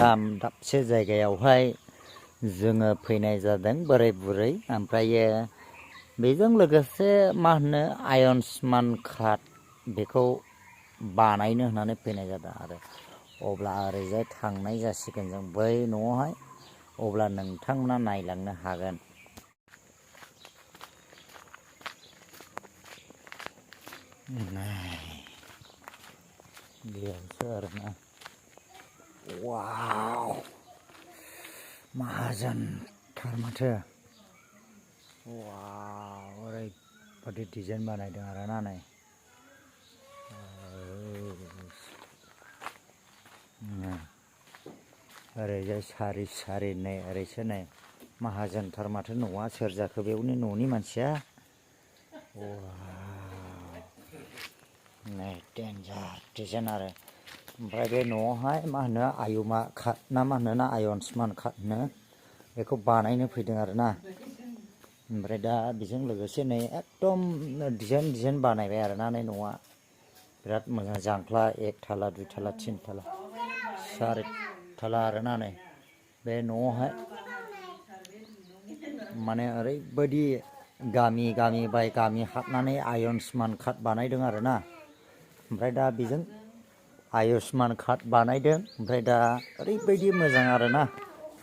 गोजाम दाबसे जायगायावहाय जोङो फैनाय जादों बोराय बुरै ओमफ्रायो बेजों लोगोसे मा होनो आयुष्मान कार्ड बेखौ बानायनो होननानै फैनाय जादों आरो अब्ला ओरैजाय थांनाय जासिगोन जों बै न'आवहाय अब्ला नोंथांमोना नायलांनो हागोन। बेयावसो आरोना वाव माहाजोनथार माथो वाव ओरैबादि डिजाइन बानायदों आरोना नै ओरैजाय सारि सारि नै ओरैसो नै माहाजोनथार माथो न'आ सोर जाखो बेवनि न'नि मानसिया नै देन्जार डिजाइन आरो ओमफ्राय बे न'आवहाय मा होनो आयुमा कार्ड ना मा होनो ना आयुष्मान कार्ड होनो बेखौ बानायनो फैदों आरोना ओमफ्राय दा बेजों लोगोसे नै एकदम डिजाइन बानायबाय आरोना नै न'आ बिराद मोजां जांख्ला 1 थाला 2 थाला 3 थाला 4 थाला आरोना नै बे न'आवहाय माने ओरैबायदि गामि बाय गामि हाबनानै आयुष्मान कार्ड बानायदों आरोना ओमफ्राय दा बेजों आयुष्मान कार्ड बानायदों ओमफ्राय दा ओरैबायदि मोजां आरोना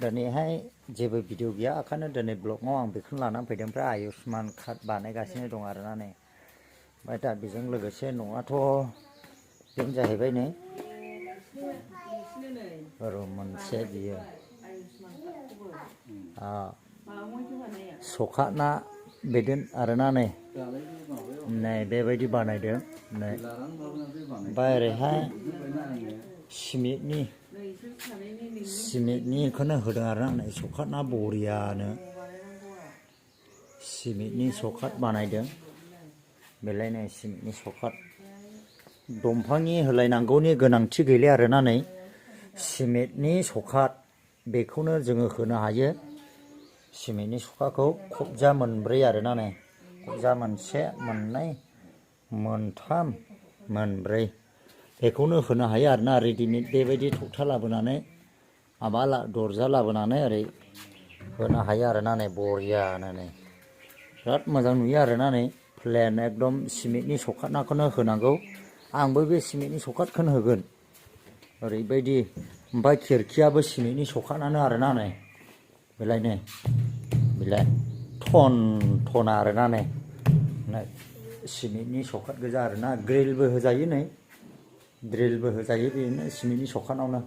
दिनैहाय जेबो भिडिअ गैया ओंखायनो दिनै ब्लगाव आं बेखौनो लानानै फैदों ओमफ्राय आयुष्मान कार्ड बानायगासिनो दं आरोना नै ओमफ्राय दा बेजों लोगोसे न'आथ' बेनो जाहैबाय नै रुम मोनसे बियो सखा ना बेदों आरोना नै बेबायदि बानायदों नै ओमफ्राय ओरैहाय सिमेन्टनिखौनो होदों आरोना नै सखा ना बरियानो सिमेन्टनि सौकाट बानायदों बेलाय नै सिमेन्टनि सौकाट दंफांनि होलायनांगौनि गोनांथि गैला आरोना नै सिमेन्टनि सौकाट बेखौनो जोङो होनो हायो सिमेन्टनि सौकाटखौ खबजा मोनब्रै आरोना नै खबजा मोनसे मोननै मोनथाम मोनब्रै बेखौनो होनो हायो आरोना रेडिमेड बेबायदि थखथा लाबोनानै माबा दरजा लाबोनानै ओरै होनो हायो आरोना नै बरियानो नै बिराद मोजां नुयो आरोना नै प्लेन एकदम सिमेन्टनि सौकाटखौनो होनांगौ आंबो बे सिमेन्टनि सौकाटखौनो होगोन ओरैबायदि ओमफ्राय खिरखियाबो सिमेन्टनि सौकाटआनो आरोना नै बेलाय नै बेलाय टना आरोना नै सिमेन्टनि सौकाट गोजा आरोना ग्रिलबो होजायो नै ड्रिलबो होजायो बेनो सिमेन्टनि सौकाटआवनो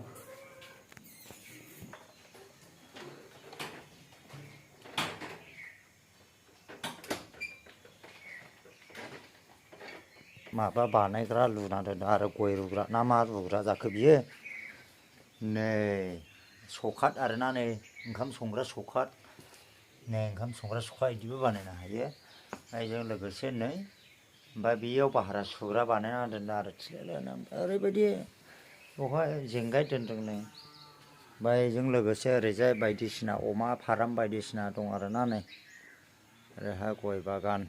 माबा बानायग्रा लुना दोनदों आरो गय रुग्रा ना मा रुग्रा जाखो बियो नै सौकाट आरोना नै ओंखाम संग्रा सौकाट नै ओंखाम संग्रा सौकाट बिदिबो बानायनो हायो बेजों लोगोसे नै ओमफ्राय बेयाव भारा सुग्रा बानायना दोनदों आरो थिलायनो ओरैबायदि बेवहाय जेंगाय दोनदों नै ओमफ्राय बेजों लोगोसे ओरैजाय बायदिसिना अमा फार्म बायदिसिना दं आरोना नै ओरैहाय गय बागान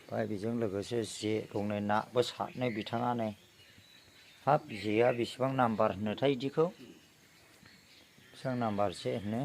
ओमफ्राय बेजों लोगोसे जे दं नै नाबो सारनो बिथाङा नै हाब जेया बेसेबां नाम्बार होनोथाय बिदिखौ बेसेबां नाम्बार जे होनो